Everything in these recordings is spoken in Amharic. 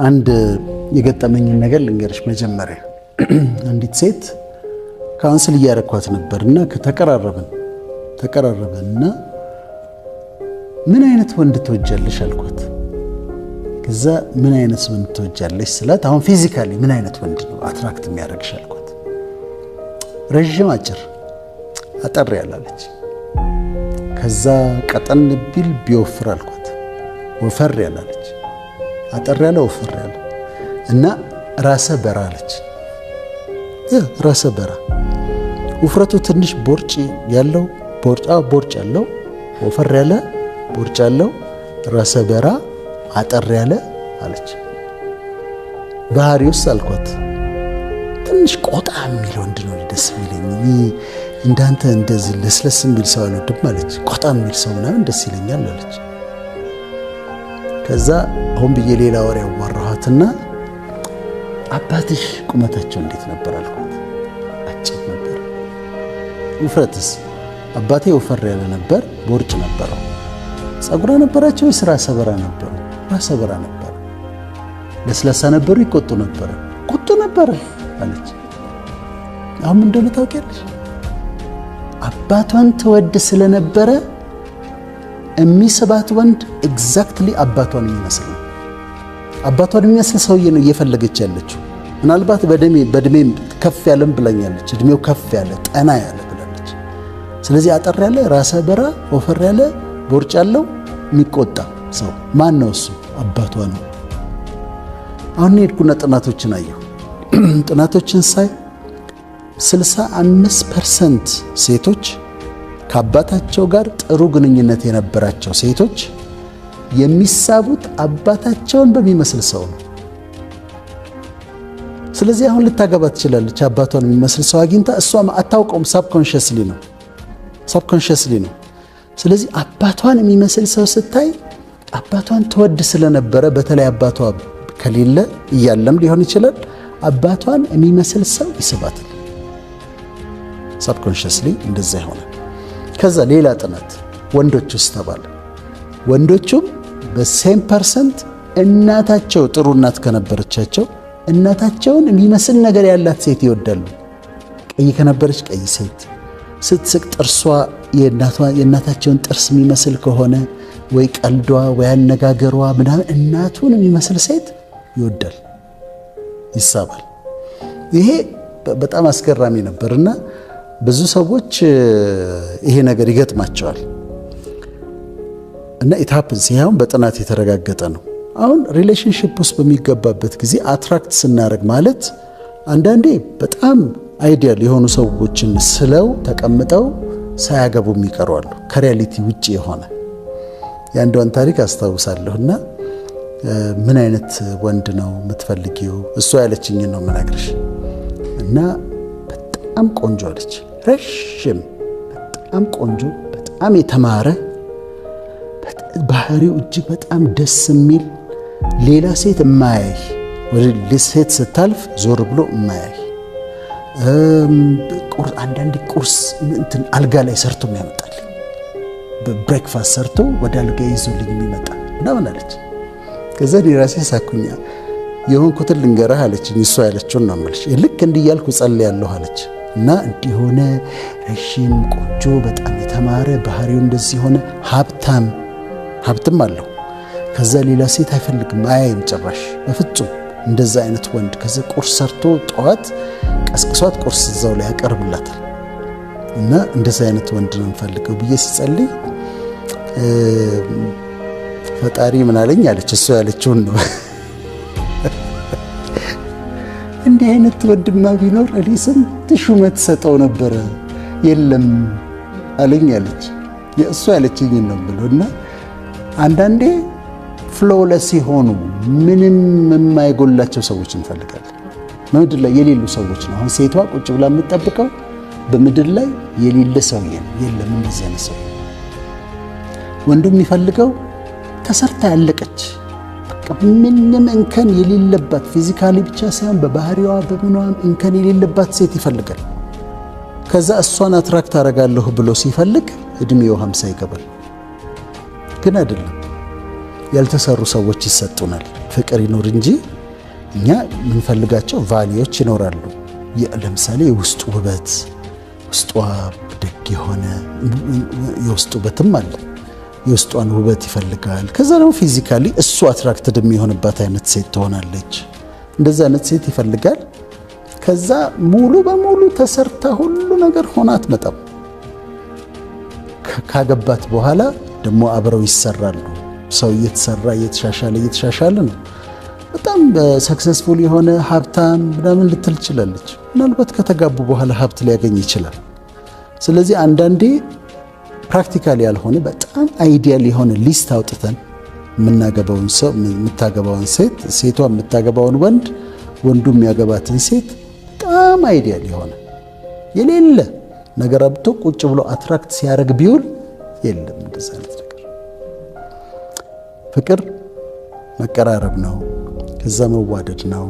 አንድ የገጠመኝን ነገር ልንገርሽ። መጀመሪያ አንዲት ሴት counsel እያረኳት ነበር እና ተቀራረብን እና ምን አይነት ወንድ ትወጃለሽ አልኳት። ከዛ ምን አይነት ወንድ ትወጃለሽ ስላት፣ አሁን physically ምን አይነት ወንድ ነው attract የሚያደርግሽ አልኳት። ረዥም፣ አጭር፣ አጠር ያለ አለች። ከዛ ቀጠን ቢል ቢወፍር አልኳት። ወፈር ያለ አለች። አጠር ያለ፣ ወፈር ያለ እና ራሰ በራ አለች። ራሰ በራ፣ ውፍረቱ ትንሽ ቦርጭ ያለው፣ ቦርጭ ያለው፣ ወፈር ያለ፣ ቦርጭ ያለው፣ ራሰ በራ፣ አጠር ያለ አለች። ባህሪውስ አልኳት። ትንሽ ቆጣ የሚል ወንድ ነው ደስ የሚለኝ፣ እንዳንተ እንደዚህ ለስለስ የሚል ሰው አልወድም አለች። ቆጣ የሚል ሰው ምናምን ደስ ይለኛል አለች። ከዛ አሁን ብዬ ሌላ ወሬ ያዋራኋትና አባትሽ ቁመታቸው እንዴት ነበር አልኳት። አጭር ነበር። ውፍረትስ? አባቴ ወፈር ያለ ነበር፣ ቦርጭ ነበረው። ጸጉራ ነበራቸው ወይስ ራሰ በራ ነበሩ? ራሰ በራ ነበሩ። ለስላሳ ነበሩ? ይቆጡ ነበረ? ቁጡ ነበረ አለች። አሁን ምን እንደሆነ ታውቂያለሽ? አባቷን ትወድ ስለነበረ የሚስባት ወንድ exactly አባቷን የሚመስል ነው። አባቷን የሚመስል ሰውዬ ነው እየፈለገች ያለችው። ምናልባት በእድሜም ከፍ ያለም ብላኛለች። እድሜው ከፍ ያለ፣ ጠና ያለ ብላለች። ስለዚህ አጠር ያለ፣ ራሰ በራ፣ ወፈር ያለ፣ ቦርጭ ያለው፣ የሚቆጣ ሰው ማን ነው? እሱ አባቷ ነው። አሁን ሄድኩና ጥናቶችን አየሁ። ጥናቶችን ሳይ 65% ሴቶች፣ ከአባታቸው ጋር ጥሩ ግንኙነት የነበራቸው ሴቶች የሚሳቡት አባታቸውን በሚመስል ሰው ነው። ስለዚህ አሁን ልታገባ ትችላለች። አባቷን የሚመስል ሰው አግኝታ፣ እሷም አታውቀውም። Subconsciously ነው፣ subconsciously ነው። ስለዚህ አባቷን የሚመስል ሰው ስታይ አባቷን ትወድ ስለነበረ፣ በተለይ አባቷ ከሌለ እያለም ሊሆን ይችላል፣ አባቷን የሚመስል ሰው ይስባታል። Subconsciously እንደዛ ይሆናል። ከዛ ሌላ ጥናት ወንዶች ውስጥ ተባለ። ወንዶቹም በ same percent እናታቸው ጥሩ እናት ከነበረቻቸው እናታቸውን የሚመስል ነገር ያላት ሴት ይወዳሉ። ቀይ ከነበረች ቀይ ሴት፣ ስትስቅ ጥርሷ የእናታቸውን ጥርስ የሚመስል ከሆነ፣ ወይ ቀልዷ ወይ አነጋገሯ ምናምን እናቱን የሚመስል ሴት ይወዳል፣ ይሳባል። ይሄ በጣም አስገራሚ ነበር እና ብዙ ሰዎች ይሄ ነገር ይገጥማቸዋል እና it happens። ይሄ አሁን በጥናት የተረጋገጠ ነው። አሁን relationship ውስጥ በሚገባበት ጊዜ attract ስናደርግ ማለት አንዳንዴ በጣም ideal የሆኑ ሰዎችን ስለው ተቀምጠው ሳያገቡ የሚቀሩ አሉ። ከ reality ውጭ የሆነ። የአንዷን ታሪክ አስታውሳለሁ እና ምን አይነት ወንድ ነው የምትፈልጊው? እሷ ያለችኝን ነው የምነግርሽ። እና በጣም ቆንጆ አለች፣ ረዥም፣ በጣም ቆንጆ፣ በጣም የተማረ፣ ባህሪው እጅግ በጣም ደስ የሚል፣ ሌላ ሴት የማያይ፣ ወደ ሴት ስታልፍ ዞር ብሎ የማያይ፣ አንዳንድ ቁርስ እንትን አልጋ ላይ ሰርቶ የሚያመጣልኝ፣ breakfast ሰርቶ ወደ አልጋ ይዞልኝ የሚመጣ ምናምን አለች። ከዛ እኔ ራሴ ሳኩኛ። የሆንኩትን ልንገርህ አለችኝ። እሷ ያለችውን ነው የምልሽ። ልክ እንዲህ እያልኩ ጸልያለሁ አለች እና እንዲሆነ ረዥም፣ ቆንጆ፣ በጣም የተማረ፣ ባህሪው እንደዚህ ሆነ፣ ሀብታም፣ ሀብትም አለው። ከዛ ሌላ ሴት አይፈልግም፣ አያይም ጭራሽ በፍጹም እንደዛ አይነት ወንድ። ከዛ ቁርስ ሰርቶ ጠዋት ቀስቅሷት ቁርስ እዛው ላይ ያቀርብላታል። እና እንደዛ አይነት ወንድ ነው የምፈልገው ብዬ ስጸልይ ፈጣሪ ምን አለኝ አለች። እሷ ያለችውን ነው። እንዲህ አይነት ወንድማ ቢኖር እኔ ስንት ሹመት ሰጠው ነበረ፣ የለም አለኝ አለች። የእሷ ያለችኝን ነው ብሎ። እና አንዳንዴ flawless የሆኑ፣ ምንም የማይጎላቸው ሰዎች እንፈልጋለን። በምድር ላይ የሌሉ ሰዎች ነው። አሁን ሴቷ ቁጭ ብላ የምትጠብቀው በምድር ላይ የሌለ ሰውዬ ነው። የለም እንደዚህ አይነት ሰው። ወንዱ የሚፈልገው ተሰርታ ያለቀች፣ በቃ ምንም እንከን የሌለባት፣ physically ብቻ ሳይሆን በባህሪዋ በምኗም እንከን የሌለባት ሴት ይፈልጋል። ከዛ እሷን attract አደርጋለሁ ብሎ ሲፈልግ እድሜው 50 ይገባል። ግን አይደለም። ያልተሰሩ ሰዎች ይሰጡናል። ፍቅር ይኖር እንጂ እኛ የምንፈልጋቸው value ዎች ይኖራሉ። ለምሳሌ የውስጡ ውበት፣ ውስጧ ደግ የሆነ የውስጥ ውበትም አለ። የውስጧን ውበት ይፈልጋል። ከዛ ደግሞ physically እሱ attracted የሚሆንባት አይነት ሴት ትሆናለች። እንደዛ አይነት ሴት ይፈልጋል። ከዛ ሙሉ በሙሉ ተሰርታ ሁሉ ነገር ሆና አትመጣም። ካገባት በኋላ ደግሞ አብረው ይሰራሉ። ሰው እየተሰራ እየተሻሻለ እየተሻሻለ ነው። በጣም successful የሆነ ሀብታም ምናምን ልትል ትችላለች። ምናልባት ከተጋቡ በኋላ ሀብት ሊያገኝ ይችላል። ስለዚህ አንዳንዴ practical ያልሆነ በጣም ideal የሆነ list አውጥተን የምናገባውን ሰው፣ የምታገባውን ሴት፣ ሴቷ የምታገባውን ወንድ፣ ወንዱ የሚያገባትን ሴት በጣም ideal የሆነ የሌለ ነገር አብቶ ቁጭ ብሎ attract ሲያደርግ ቢውል የለም እንደዛ አይነት ነገር። ፍቅር መቀራረብ ነው፣ ከዛ መዋደድ ነው፣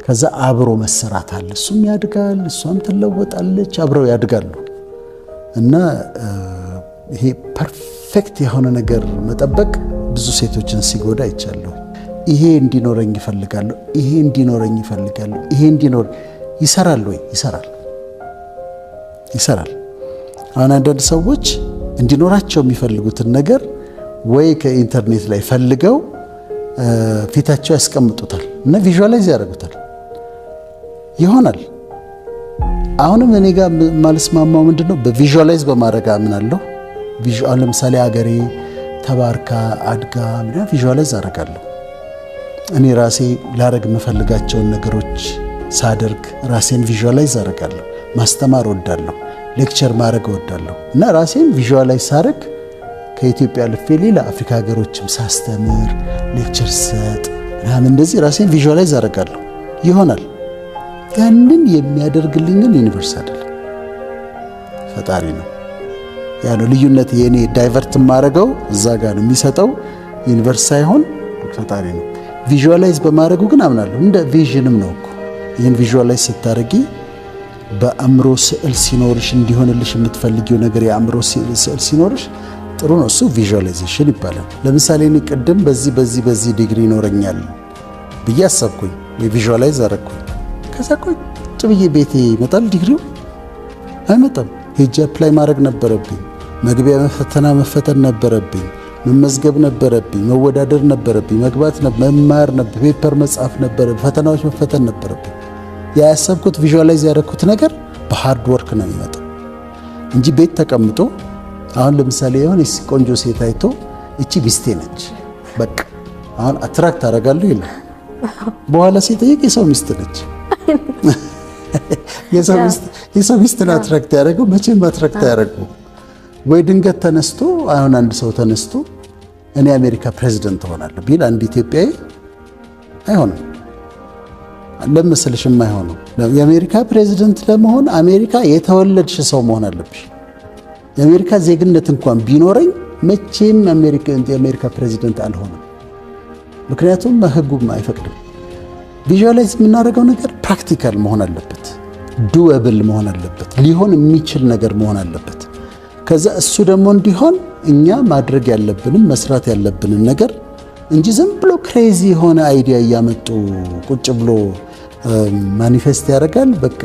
ከዛ አብሮ መሰራት አለ። እሱም ያድጋል፣ እሷም ትለወጣለች፣ አብረው ያድጋሉ። እና ይሄ perfect የሆነ ነገር መጠበቅ ብዙ ሴቶችን ሲጎዳ አይቻለሁ። ይሄ እንዲኖረኝ እፈልጋለሁ፣ ይሄ እንዲኖረኝ እፈልጋለሁ፣ ይሄ እንዲኖር ይሰራል ወይ? ይሰራል፣ ይሰራል። አሁን አንዳንድ ሰዎች እንዲኖራቸው የሚፈልጉትን ነገር ወይ ከኢንተርኔት ላይ ፈልገው ፊታቸው ያስቀምጡታል እና visualize ያደርጉታል፣ ይሆናል። አሁንም እኔ ጋር የማልስማማው ምንድነው፣ በ visualize በማድረግ አምናለሁ። አሁን ለምሳሌ አገሬ ተባርካ አድጋ ምናምን visualize አደርጋለሁ። እኔ ራሴ ላረግ የምፈልጋቸውን ነገሮች ሳደርግ ራሴን visualize አደርጋለሁ። ማስተማር እወዳለሁ፣ lecture ማድረግ እወዳለሁ እና ራሴን visualize ሳደርግ ከኢትዮጵያ አልፌ ሌላ አፍሪካ ሀገሮችም ሳስተምር፣ lecture ስሰጥ ምናምን እንደዚህ ራሴን visualize አደርጋለሁ። ይሆናል። ያንን የሚያደርግልኝ ግን universe አይደለም፣ ፈጣሪ ነው። ያ ነው ልዩነት። የኔ divert የማደርገው እዛ ጋር ነው፣ የሚሰጠው universe ሳይሆን ፈጣሪ ነው። Visualize በማድረጉ ግን አምናለሁ። እንደ vision ም ነው እኮ። ይህን visualize ስታደርጊ በአእምሮ ስዕል ሲኖርሽ፣ እንዲሆንልሽ የምትፈልጊው ነገር የአእምሮ ስዕል ሲኖርሽ ጥሩ ነው። እሱ visualization ይባላል። ለምሳሌ እኔ ቅድም በዚህ በዚህ በዚህ ዲግሪ ይኖረኛል ብዬ አሰብኩኝ ወይ visualize አደረግኩኝ። ከዛ ቁጭ ብዬ ቤቴ ይመጣል ዲግሪው? አይመጣም። ሄጄ apply ማድረግ ነበረብኝ። መግቢያ ፈተና መፈተን ነበረብኝ። መመዝገብ ነበረብኝ። መወዳደር ነበረብኝ። መግባት፣ መማር ነበር፣ paper መጻፍ ነበረብኝ። ፈተናዎች መፈተን ነበረብኝ። ያሰብኩት፣ visualize ያደረግኩት ነገር በ hard work ነው የሚመጣው እንጂ ቤት ተቀምጦ አሁን ለምሳሌ የሆነ ቆንጆ ሴት አይቶ እቺ ሚስቴ ነች በቃ አሁን attract አደርጋለሁ ይላል። በኋላ ሲጠይቅ የሰው ሚስት ነች። የሰው ሚስትን attract ያደረገው መቼም attract አያደርገው። ወይ ድንገት ተነስቶ፣ አሁን አንድ ሰው ተነስቶ እኔ አሜሪካ ፕሬዚደንት እሆናለሁ ቢል አንድ ኢትዮጵያዊ አይሆንም። ለመሰለሽ የማይሆነው የአሜሪካ ፕሬዚደንት ለመሆን አሜሪካ የተወለድሽ ሰው መሆን አለብሽ። የአሜሪካ ዜግነት እንኳን ቢኖረኝ መቼም የአሜሪካ ፕሬዚደንት አልሆንም። ምክንያቱም ሕጉም አይፈቅድም። Visualize የምናደርገው ነገር practical መሆን አለበት፣ doable መሆን አለበት፣ ሊሆን የሚችል ነገር መሆን አለበት። ከዛ እሱ ደግሞ እንዲሆን እኛ ማድረግ ያለብንን፣ መስራት ያለብንን ነገር እንጂ ዝም ብሎ crazy የሆነ idea እያመጡ ቁጭ ብሎ manifest ያደርጋል። በቃ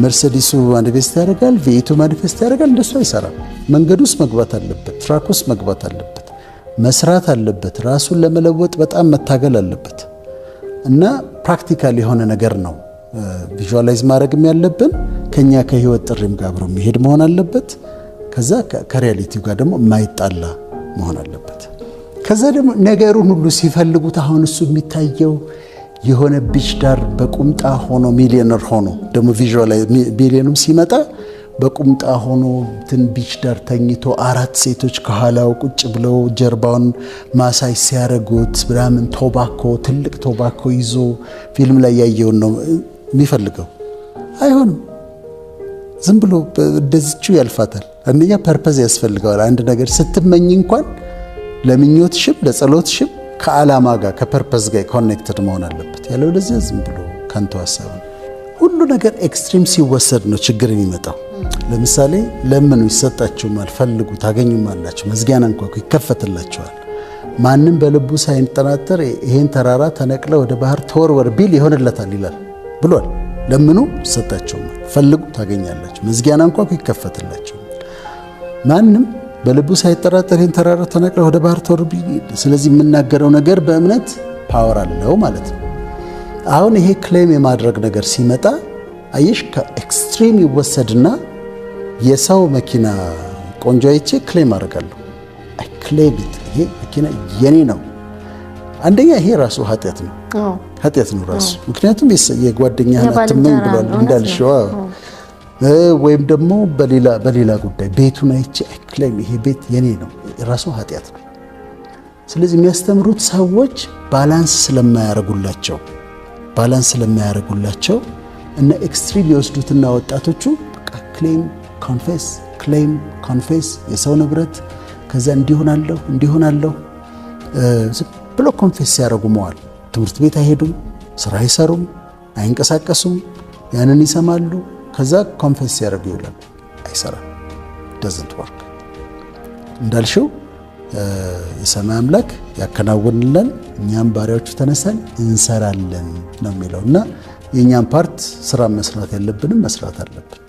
መርሴዲሱ manifest ያደርጋል፣ V8 ኡ manifest ያደርጋል። እንደሱ አይሰራም። መንገድ ውስጥ መግባት አለበት፣ track ውስጥ መግባት አለበት፣ መስራት አለበት፣ ራሱን ለመለወጥ በጣም መታገል አለበት እና practical የሆነ ነገር ነው visualize ማድረግም ያለብን፣ ከኛ ከህይወት ጥሪም ጋር አብሮ የሚሄድ መሆን አለበት። ከዛ ከ reality ው ጋር ደግሞ የማይጣላ መሆን አለበት። ከዛ ደግሞ ነገሩን ሁሉ ሲፈልጉት አሁን እሱ የሚታየው የሆነ beach ዳር በቁምጣ ሆኖ ሚሊዮነር ሆኖ ደግሞ visualize ሚሊዮኑም ሲመጣ በቁምጣ ሆኖ እንትን beach ዳር ተኝቶ አራት ሴቶች ከኋላው ቁጭ ብለው ጀርባውን ማሳጅ ሲያደርጉት ምናምን tobacco፣ ትልቅ tobacco ይዞ ፊልም ላይ ያየውን ነው የሚፈልገው። አይሆንም። ዝም ብሎ እንደዚችው ያልፋታል። አንደኛ purpose ያስፈልገዋል። አንድ ነገር ስትመኝ እንኳን ለምኞትሽም ለጸሎትሽም ከዓላማ ጋር፣ ከ purpose ጋር connected መሆን አለበት። ያለበለዚያ ዝም ብሎ ከንቱ ሀሳብ ነው። ሁሉ ነገር extreme ሲወሰድ ነው ችግር የሚመጣው። ለምሳሌ ለምኑ ይሰጣችሁማል፣ ፈልጉ ታገኙማላችሁ፣ መዝጊያን አንኳኩ ይከፈትላችኋል። ማንም በልቡ ሳይጠራጠር ይሄን ተራራ ተነቅለህ ወደ ባህር ተወርወር ቢል ይሆንለታል ይላል ብሏል። ለምኑ ይሰጣችኋል፣ ፈልጉ ታገኛላችሁ፣ መዝጊያን አንኳኩ ይከፈትላችኋል። ማንም በልቡ ሳይጠራጠር ይሄን ተራራ ተነቅለህ ወደ ባህር ተወርወር ቢል፣ ስለዚህ የምናገረው ነገር በእምነት power አለው ማለት ነው። አሁን ይሄ claim የማድረግ ነገር ሲመጣ አየሽ፣ ከ extreme ይወሰድና የሰው መኪና ቆንጆ አይቼ claim አደርጋለሁ። I claim it፣ ይሄ መኪና የኔ ነው። አንደኛ ይሄ ራሱ ኃጢአት ነው፣ ኃጢአት ነው ራሱ። ምክንያቱም የጓደኛህን አትመኝ ብሏል እንዳልሽው። ወይም ደግሞ በሌላ ጉዳይ ቤቱን አይቼ I claim፣ ይሄ ቤት የኔ ነው፣ ራሱ ኃጢአት ነው። ስለዚህ የሚያስተምሩት ሰዎች balance ስለማያደርጉላቸው እና extreme የወስዱትና ወጣቶቹ በቃ claim confess፣ claim confess፣ የሰው ንብረት፣ ከዛ እንዲሆናለሁ እንዲሆናለሁ ብሎ confess ሲያደርጉ መዋል። ትምህርት ቤት አይሄዱም፣ ስራ አይሰሩም፣ አይንቀሳቀሱም። ያንን ይሰማሉ፣ ከዛ confess ሲያደርጉ ይውላሉ። አይሰራም፣ doesn't work። እንዳልሽው የሰማይ አምላክ ያከናውንልን፣ እኛም ባሪያዎቹ ተነሳን እንሰራለን ነው የሚለው። እና የእኛም part ስራ መስራት ያለብንም መስራት አለብን።